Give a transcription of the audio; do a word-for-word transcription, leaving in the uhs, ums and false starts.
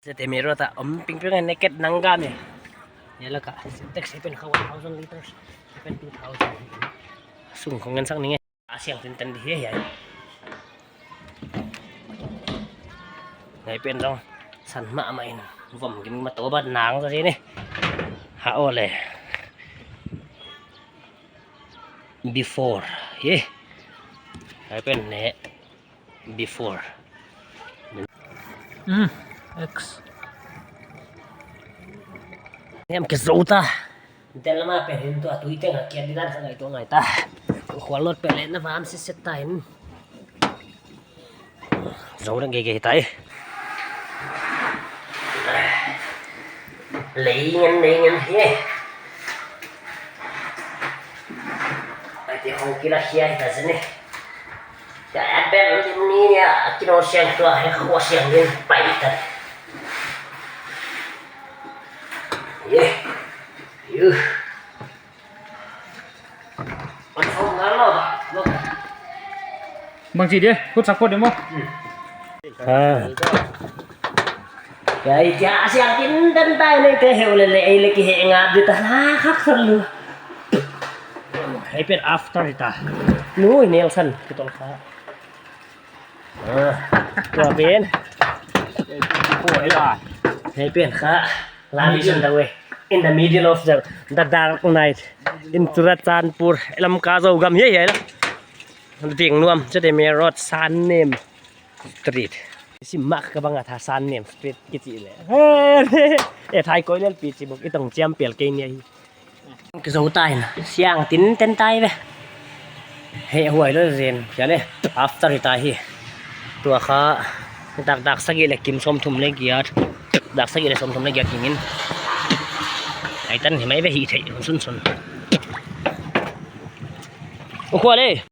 Zeme road a om pingping a naked nang gam e. Hiai lak a Sintex hiai pen kha one thousand liters. Hiai pen two thousand. Sung khong ngen sak ning e. A siang tinten di hi hiai. Hiai pen zong san mahmah in vom gin ma to bat nang zaw ni. Ha o le. Before. Ye. Hiai pen ne. Before. Hmm, X. Niam ke zo ta. Del ma pe hin tua tui teng a kiat di dan kha ngai tua ngai ta. Khual lot pe le na vam si set ta hin. Zo dang gege ta e. Lei ngen, lei ngen hi. Ai te hong kila hi ai ta zene. Ya, ya, bel ni ni ya, kino siang tua, he khua siang ni pai ta. Ye. Yuh. Wan hong ngal lo ba. Lo. Bang chi dia, kut sak pot dia mo. Hmm. Ah. Ya, i tia siang tinten tai le te heu le le, ei le ki he ngap di ta na khak khak lu. Hiai pen after hi ta. Nu, Nelson, ki tol kha. Ah, tua pen. Hiai pen kha. Love is on the way. In the middle of the, the dark night. In Churachandpur. Lamka Zogam hiai hiai la. Ding nuam, Zeme road, Sannem Street. Si mak ka bang a tha Sannem Street kichi le. Eh, thai koi lel pi chi bok i tong chiam pel kei ni ahi. Ki zo ta in, siang tinten ta ve. He huai lo zen, kia le, after hi ta hi. Tua kha, dak dak sagih le kim sawmthum le giat. Dak sagih le sawmthum le giat kingin. Ai tan hi mai ve hi thei, sunsun. U khua le.